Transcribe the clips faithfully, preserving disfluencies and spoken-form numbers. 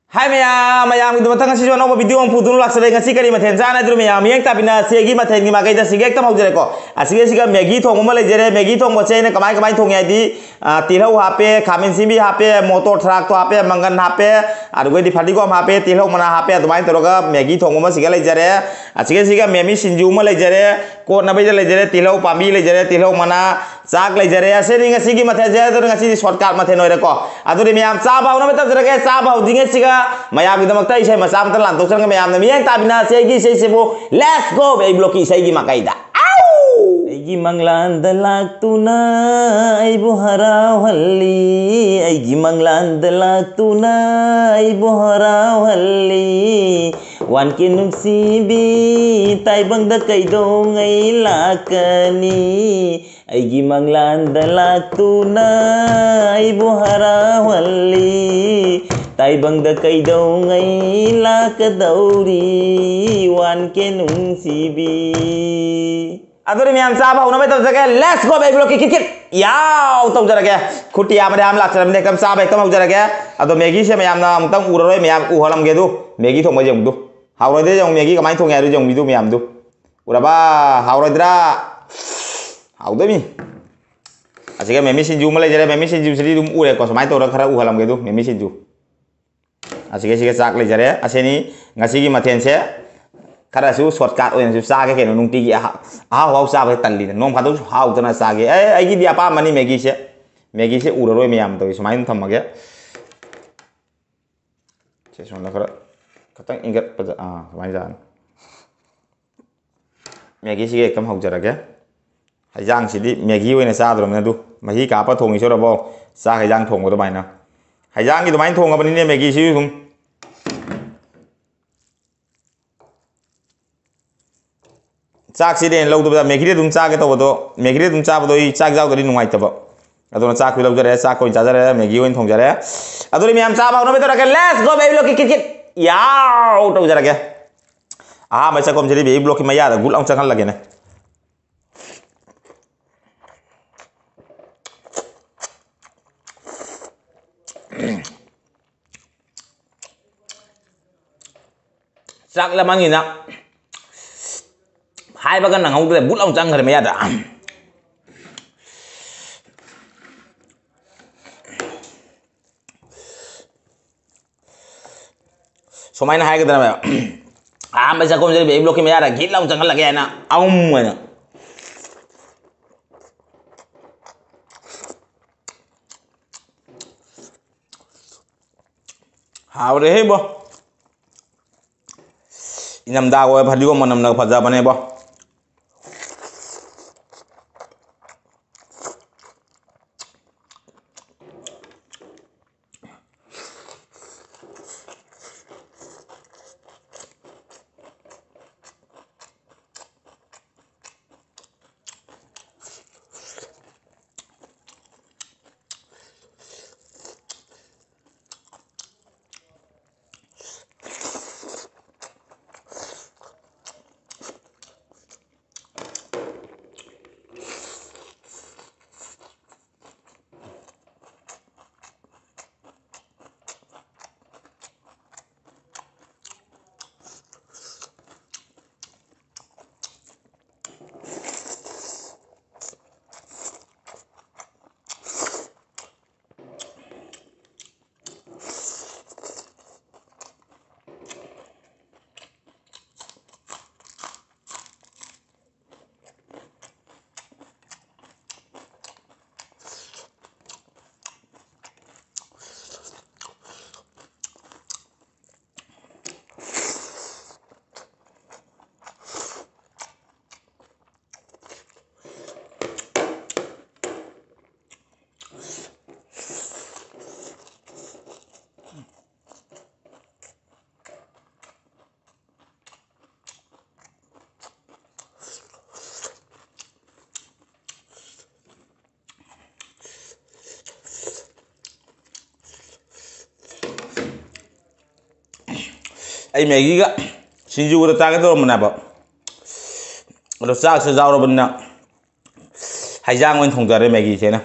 ꯍꯥꯏ ꯃꯌꯥꯝ, ꯃꯌꯥꯝꯒꯤꯗꯃꯛꯇ ꯉꯁꯤꯁꯨ ꯑꯅꯧꯕ ꯚꯤꯗꯤꯑꯣ ꯑꯃ ꯄꯨꯗꯨꯅ ꯂꯥꯛꯆꯔꯦ꯫ ꯉꯁꯤ ꯀꯔꯤ ꯃꯊꯦꯜ ꯆꯥꯅꯗ꯭ꯔꯣ ꯃꯌꯥꯝ? ꯃꯤꯠꯌꯦꯡ ꯇꯥꯕꯤꯅ ꯑꯁꯤꯒꯤ ꯃꯊꯦꯜꯒꯤ ꯃꯥꯏꯀꯩꯗ ꯑꯁꯤꯒꯤ ꯍꯦꯛꯇ ꯍꯧꯖꯔꯦꯀꯣ꯫ ꯑꯁꯤꯒ ꯑꯁꯤꯒ ꯃꯦꯒꯤ ꯊꯣꯡꯕ ꯑꯃ ꯂꯩꯖꯔꯦ꯫ ꯃꯦꯒꯤ ꯊꯣꯡꯕꯁꯦ ꯑꯩꯅ ꯀꯃꯥꯏ ꯀꯃꯥꯏ ꯊꯣꯡꯉꯦ ꯍꯥꯏꯗꯤ, ꯑ, ꯇꯤꯜꯍꯧ ꯍꯥꯞꯄꯦ, ꯈꯥꯃꯦꯟ ꯑꯁꯤꯟꯕꯤ ꯍꯥꯞꯄꯦ, ꯃꯣꯇꯣꯔ ꯊꯔꯥꯛꯇꯣ ꯍꯥꯞꯄꯦ, ꯃꯪꯒꯟ ꯍꯥꯞꯄꯦ, ꯑꯗꯨꯒꯩꯗꯤ ꯐꯗꯤꯒꯣꯝ ꯍꯥꯞꯄꯦ, ꯇꯤꯜꯍꯧ ꯃꯅꯥ ꯍꯥꯞꯄꯦ, ꯑꯗꯨꯃꯥꯏꯅ ꯇꯧꯔꯒ ꯃꯦꯒꯤ ꯊꯣꯡꯕ ꯑꯃ ꯁꯤꯒ ꯂꯩꯖꯔꯦ꯫ ꯑꯁꯤꯒ ꯑꯁꯤꯒ ꯃꯦꯃꯤ ꯁꯤꯡꯖꯨ ꯑꯃ ꯂꯩꯖꯔꯦ, ꯀꯣꯠꯅꯕꯩꯗ ꯂꯩꯖꯔꯦ, ꯇꯤꯜꯍꯧ ꯄꯥꯝꯕꯤ ꯂꯩꯖꯔꯦ, ꯇꯤꯜꯍꯧ ꯃꯅꯥ, ꯆꯥꯛ ꯂꯩꯖꯔꯦ꯫ ꯑꯁꯤꯅꯤ ꯉꯁꯤꯒꯤ ꯃꯊꯦꯜꯁꯦ꯫ ꯑꯗꯨꯅ ꯉꯁꯤꯗꯤ ꯁꯣꯔꯠꯀꯠ ꯃꯊꯦꯜ ꯑꯣꯏꯔꯦꯀꯣ꯫ ꯑꯗꯨꯗꯤ ꯃꯌꯥꯝ ꯆꯥꯕ ꯍꯧꯅꯕ ꯇꯧꯖꯔꯒꯦ꯫ ꯆꯥꯕ ꯍꯧꯗ꯭ꯔꯤꯉꯩꯁꯤꯒ ꯃꯌꯥꯝꯒꯤꯗꯃꯛꯇ ꯏꯁꯩ ꯃꯆꯥ ꯑꯃꯇ ꯂꯥꯟꯊꯣꯛꯆꯔꯒꯦ꯫ ꯃꯌꯥꯝꯅ ꯃꯤꯠꯌꯦꯡ ꯇꯥꯕꯤꯅ ꯑꯁꯤ ꯑꯩꯒꯤ ꯏꯁꯩꯁꯤꯕꯨ Let's Go ꯑꯩ ꯕ꯭ꯂꯣꯛꯀꯤ ꯏꯁꯩꯒꯤ ꯃꯥꯏꯀꯩꯗ꯫ ꯑꯩꯒꯤ ꯃꯪꯂꯥꯟꯗ ꯂꯥꯛꯇꯨꯅ ꯑꯩꯕꯨ ꯍꯔꯥꯎꯍꯜꯂꯤ꯫ ꯑꯩꯒꯤ ꯃꯪꯂꯥꯟꯗ ꯂꯥꯛꯇꯨꯅ ꯑꯩꯕꯨ ꯍꯔꯥꯎꯍꯜꯂꯤ꯫ ꯋꯥꯟ ꯀꯦ ꯅꯨꯡꯁꯤꯕꯤ, ꯇꯥꯏꯕꯪꯗ ꯀꯩꯗꯧꯉꯩ ꯂꯥꯛꯀꯅꯤ? ꯑꯩꯒꯤ ꯃꯪꯂꯥꯟꯗ ꯂꯥꯛꯇꯨꯅ ꯑꯩꯕꯨ ꯍꯔꯥꯎꯍꯜꯂꯤ꯫ ꯇꯥꯏꯕꯪꯗ ꯀꯩꯗꯧꯉꯩ ꯂꯥꯛꯀꯗꯧꯔꯤ? ꯋꯥꯟ ꯀꯦ ꯅꯨꯡꯁꯤꯕꯤ꯫ ꯑꯗꯨꯗꯤ ꯃꯌꯥꯝ ꯆꯥꯕ ꯍꯧꯅꯕ ꯇꯧꯖꯒꯦ꯫ Let's go baby ꯕ꯭ꯂꯣꯛꯀꯤ ꯀꯤꯠ ꯀꯤꯠ꯫ ꯌꯥꯎ ꯇꯧꯖꯔꯒꯦ꯫ ꯈꯨꯠꯇꯤ ꯌꯥꯝ ꯃꯌꯥꯝ ꯂꯥꯛꯆꯔꯕꯅꯤ꯫ ꯍꯦꯛꯇ ꯆꯥꯕ ꯍꯦꯛꯇ ꯍꯧꯖꯔꯒꯦ꯫ ꯑꯗꯣ ꯃꯦꯒꯤꯁꯦ ꯃꯌꯥꯝꯅ ꯑꯃꯨꯛꯇꯪ ꯎꯔꯔꯣꯏ꯫ ꯃꯌꯥꯝ ꯎꯍꯜꯂꯝꯒꯦ ꯑꯗꯨ꯫ ꯃꯦꯒꯤ ꯊꯣꯡꯕ ꯌꯦꯡꯕꯗꯨ꯫ ꯍꯥꯎꯔꯣꯏꯗ꯭ꯔꯦ ꯌꯦꯡꯉꯨ꯫ ꯃꯦꯒꯤ ꯀꯃꯥꯏꯅ ꯊꯣꯡꯉꯦ ꯍꯥꯏꯗꯨ ꯌꯦꯡꯕꯤꯗꯨ ꯃꯌꯥꯝꯗꯨ꯫ ꯎꯔꯕ? ꯍꯥꯎꯔꯣꯏꯗ꯭ꯔꯥ? ꯍꯥꯎꯗꯣꯏꯅꯤ꯫ ꯑꯁꯤꯒ ꯃꯦꯃꯤ ꯁꯤꯡꯖꯨ ꯑꯃ ꯂꯩꯖꯔꯦ꯫ ꯃꯦꯃꯤ ꯁꯤꯡꯖꯨꯁꯤꯗꯤ ꯑꯗꯨꯝ ꯎꯔꯦꯀꯣ꯫ ꯁꯨꯃꯥꯏꯅ ꯇꯧꯔꯒ ꯈꯔ ꯎꯍꯜꯂꯝꯒꯦ ꯑꯗꯨ ꯃꯦꯃꯤ ꯁꯤꯡꯖꯨ꯫ ꯑꯁꯤꯒ ꯁꯤꯒ ꯆꯥꯛ ꯂꯩꯖꯔꯦ꯫ ꯑꯁꯤꯅꯤ ꯉꯁꯤꯒꯤ ꯃꯊꯦꯜꯁꯦ꯫ ꯈꯔꯁꯨ ꯁꯣꯔꯠꯀꯠ ꯑꯣꯏꯅꯁꯨ ꯆꯥꯒꯦ ꯀꯩꯅꯣ꯫ ꯅꯨꯡꯇꯤꯒꯤ ꯑꯍꯥ-, ꯑꯍꯥꯎ ꯑꯍꯥꯎ ꯆꯥꯕꯁꯦ ꯇꯜꯂꯤꯗ꯫ ꯅꯣꯡ ꯐꯥꯗꯣꯛꯁꯨ ꯍꯥꯎꯗꯅ ꯆꯥꯒꯦ꯫ ꯑꯦ, ꯑꯩꯒꯤꯗꯤ ꯑꯄꯥꯝꯕꯅꯤ ꯃꯦꯒꯤꯁꯦ꯫ ꯃꯦꯒꯤꯁꯦ ꯎꯔꯔꯣꯏ ꯃꯌꯥꯝ ꯇꯧꯏ꯫ ꯁꯨꯃꯥꯏꯅ ꯑꯗꯨꯝ ꯊꯝꯃꯒꯦ꯫ ꯁꯦ ꯁꯣꯝꯗ ꯈꯔ ꯈꯤꯇꯪ ꯏꯪꯒꯠꯄꯗ, ꯑꯥ, ꯁꯨꯃꯥꯏꯅ ꯆꯥꯅꯤ꯫ ꯃꯦꯒꯤꯁꯤꯒ ꯍꯦꯛꯇ ꯍꯧꯖꯔꯒꯦ꯫ ꯍꯩꯖꯥꯡꯁꯤꯗꯤ ꯃꯦꯒꯤ ꯑꯣꯏꯅ ꯆꯥꯗ꯭ꯔꯕꯅꯤꯅ ꯑꯗꯨ ꯃꯍꯤ ꯀꯥꯞꯄ ꯊꯣꯡꯉꯤ ꯁꯣꯏꯔꯕꯣ? ꯆꯥꯛ ꯍꯩꯖꯥꯡ ꯊꯣꯡꯕ ꯑꯗꯨꯃꯥꯏꯅ꯫ ꯍꯩꯖꯥꯡꯒꯤ ꯑꯗꯨꯃꯥꯏꯅ ꯊꯣꯡꯉꯕꯅꯤꯅꯦ ꯃꯦꯒꯤꯁꯤꯁꯨ ꯑꯗꯨꯝ꯫ ꯆꯥꯛꯁꯤꯗꯤ ꯑꯩꯅ ꯂꯧꯗꯕꯗ ꯃꯦꯒꯤꯗꯤ ꯑꯗꯨꯝ ꯆꯥꯒꯦ ꯇꯧꯕꯗꯣ, ꯃꯦꯒꯤꯗꯤ ꯑꯗꯨꯝ ꯆꯥꯕꯗꯣ ꯑꯩ ꯆꯥꯛ ꯌꯥꯎꯗ꯭ꯔꯗꯤ ꯅꯨꯡꯉꯥꯏꯇꯕ꯫ ꯑꯗꯨꯅ ꯆꯥꯛꯁꯨ ꯂꯧꯖꯔꯦ, ꯆꯥꯛ ꯑꯣꯏꯅ ꯆꯥꯖꯔꯦ, ꯃꯦꯒꯤ ꯑꯣꯏꯅ ꯊꯣꯡꯖꯔꯦ꯫ ꯑꯗꯨꯗꯤ ꯃꯌꯥꯝ ꯆꯥꯕ ꯍꯧꯅꯕ ꯇꯧꯔꯒꯦ꯫ Let's go baby ꯕ꯭ꯂꯣꯛꯀꯤ ꯀꯤꯠ ꯀꯤꯠ꯫ ꯌꯥꯎ ꯇꯧꯖꯔꯒꯦ꯫ ꯑꯍꯥꯟꯕ ꯆꯥꯛꯈꯨꯝꯁꯤꯗꯤ ꯕꯦꯕꯤ ꯕ꯭ꯂꯣꯛꯀꯤ ꯃꯌꯥꯗ ꯒꯨꯠ ꯑꯃ ꯆꯪꯍꯜꯂꯒꯦꯅꯦ꯫ ꯆꯥꯛ ꯂꯥꯝꯃꯟꯒꯤꯅ ꯍꯥꯏꯕꯒ ꯅꯪꯍꯧꯗ꯭ꯔꯦ, ꯕꯨꯠ ꯂꯥꯎ ꯆꯪꯈ꯭ꯔꯦ ꯃꯌꯥꯗ꯫ ꯁꯨꯃꯥꯏꯅ ꯍꯥꯏꯒꯗ꯭ꯔꯕ? ꯑꯍꯥꯟꯕ ꯆꯥꯛꯈꯨꯝꯁꯤꯗ ꯕꯦꯕꯤ ꯕ꯭ꯂꯣꯛꯀꯤ ꯃꯌꯥꯗ ꯒꯤꯠ ꯂꯥꯎ ꯆꯪꯍꯜꯂꯒꯦ ꯍꯥꯏꯅ ꯑꯍꯨꯝ ꯑꯣꯏꯅ꯫ ꯍꯥꯎꯔꯦꯍꯦ ꯏꯕꯣ꯫ ꯏꯅꯝꯗꯥ ꯍꯣꯏ ꯐꯗꯤꯒꯣꯝ ꯃꯅꯝꯅꯒ ꯐꯖꯕꯅꯦꯕꯣ꯫ ꯑꯩ ꯃꯦꯒꯤꯒ ꯁꯤꯡꯖꯨꯒꯗ ꯆꯥꯒꯦ ꯇꯧꯔꯝꯕꯅꯦꯕ, ꯑꯗꯣ ꯆꯥꯛꯁꯦ ꯌꯥꯎꯔꯕꯅꯤꯅ ꯍꯩꯖꯥꯡ ꯑꯣꯏꯅ ꯊꯣꯡꯖꯔꯦ ꯃꯦꯒꯤꯁꯦꯅ꯫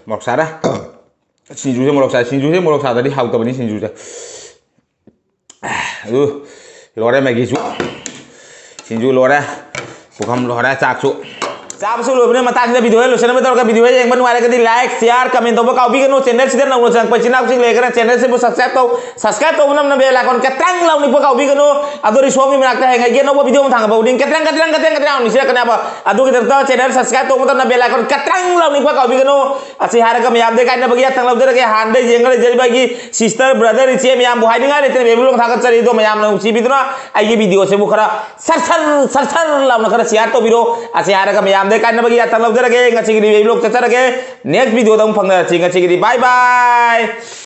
ꯃꯣꯔꯣꯛ ꯁꯥꯔꯦ꯫ ꯁꯤꯡꯖꯨꯁꯦ ꯃꯣꯔꯣꯛ ꯁꯥꯏ꯫ ꯁꯤꯡꯖꯨꯁꯦ ꯃꯣꯔꯣꯛ ꯁꯥꯗ꯭ꯔꯗꯤ ꯍꯥꯎꯇꯕꯅꯤ ꯁꯤꯡꯖꯨꯁꯦ꯫ ꯑꯗꯨ ꯂꯣꯏꯔꯦ ꯃꯦꯒꯤꯁꯨ꯫ ꯁꯤꯡꯖꯨ ꯂꯣꯏꯔꯦ꯫ ꯄꯨꯈꯝ ꯂꯣꯏꯔꯦ꯫ ꯆꯥꯛꯁꯨ꯫ ꯆꯥꯕꯁꯨ ꯂꯣꯏꯕꯅ ꯃꯇꯥꯡꯁꯤꯗ video ꯍꯦꯛ ꯂꯣꯏꯁꯤꯟꯅꯕ ꯇꯧꯔꯒ video ꯍꯦꯛ ꯌꯦꯡꯕ ꯅꯨꯡꯉꯥꯏꯔꯒꯗꯤ like, share, comment ꯇꯧꯕ ꯀꯥꯎꯕꯤꯒꯅꯨ꯫ Channel ꯁꯤꯗ ꯅꯧꯅ ꯆꯪꯉꯛꯄ ꯏꯆꯤꯟ ꯏꯅꯥꯎꯁꯤꯡ ꯂꯩꯔꯒꯅ channel ꯁꯤꯕꯨ subscribe ꯇꯧ꯫ Subscribe ꯇꯧꯕ ꯅꯝꯅ bell icon ꯀꯇ꯭ꯔꯪ ꯂꯥꯎ ꯅꯤꯛꯄ ꯀꯥꯎꯕꯤꯒꯅꯨ꯫ ꯑꯗꯣ ꯔꯤꯁꯣꯝꯒꯤ ꯃꯅꯥꯛꯇ ꯍꯌꯦꯡ ꯑꯩꯒꯤ ꯑꯅꯧꯕ video ꯑꯃ ꯊꯥꯡꯒꯠꯄ ꯈꯨꯗꯤꯡ ꯀꯇ꯭ꯔꯪ, ꯀꯇ꯭ꯔꯪ, ꯀꯇ꯭ꯔꯪ, ꯀꯇ꯭ꯔꯪ ꯅꯤꯛꯁꯤꯜꯂꯛꯀꯅꯦꯕ꯫ ꯑꯗꯨꯒꯤꯗꯃꯛꯇ channel subscribe ꯇꯧꯕ ꯃꯇꯝꯗ bell icon ꯀꯇ꯭ꯔꯪ ꯂꯥꯎ ꯅꯤꯛꯄ ꯀꯥꯎꯕꯤꯒꯅꯨ꯫ ꯑꯁꯤ ꯍꯥꯏꯔꯒ ꯃꯌꯥꯝꯗ ꯀꯥꯏꯅꯕꯒꯤ ꯌꯥꯊꯪ ꯂꯧꯖꯔꯒꯦ꯫ ꯍꯥꯟꯅꯗꯩ ꯌꯦꯡꯉ ꯂꯩꯖꯔꯤꯕ ꯑꯩꯒꯤ sister, brother, ꯏꯆꯦ ꯃꯌꯥꯝꯕꯨ ꯍꯥꯏꯅꯤꯡꯉꯥꯏ ꯂꯩꯇꯅ ꯕꯦꯕꯤ ꯕ꯭ꯂꯣꯛ ꯊꯥꯒꯠꯆꯔꯤ꯫ ꯑꯗꯣ ꯃꯌꯥꯝꯅ ꯅꯨꯡꯁꯤꯕꯤꯗꯨꯅ ꯑꯩꯒꯤ video ꯁꯤꯕꯨ ꯈꯔ ꯁꯔ ꯁꯔ, ꯁꯔ ꯁꯔ ꯂꯥꯎꯅ ꯈꯔ share ꯇꯧꯕꯤꯔꯣ꯫ ꯑꯁꯤ ꯍꯥꯏꯔꯒ ꯃꯌꯥꯝꯗ ꯀꯥꯏꯅꯕꯒꯤ ꯌꯥꯊꯪ ꯂꯧꯖꯔꯒꯦ꯫ ꯉꯁꯤꯒꯤꯗꯤ ꯕꯦꯕꯤ ꯕ꯭ꯂꯣꯛ ꯆꯠꯆꯔꯒꯦ꯫ Next video ꯗ ꯑꯃꯨꯛ ꯐꯪꯅꯔꯁꯤ꯫ ꯉꯁꯤꯒꯤꯗꯤ bye bye꯫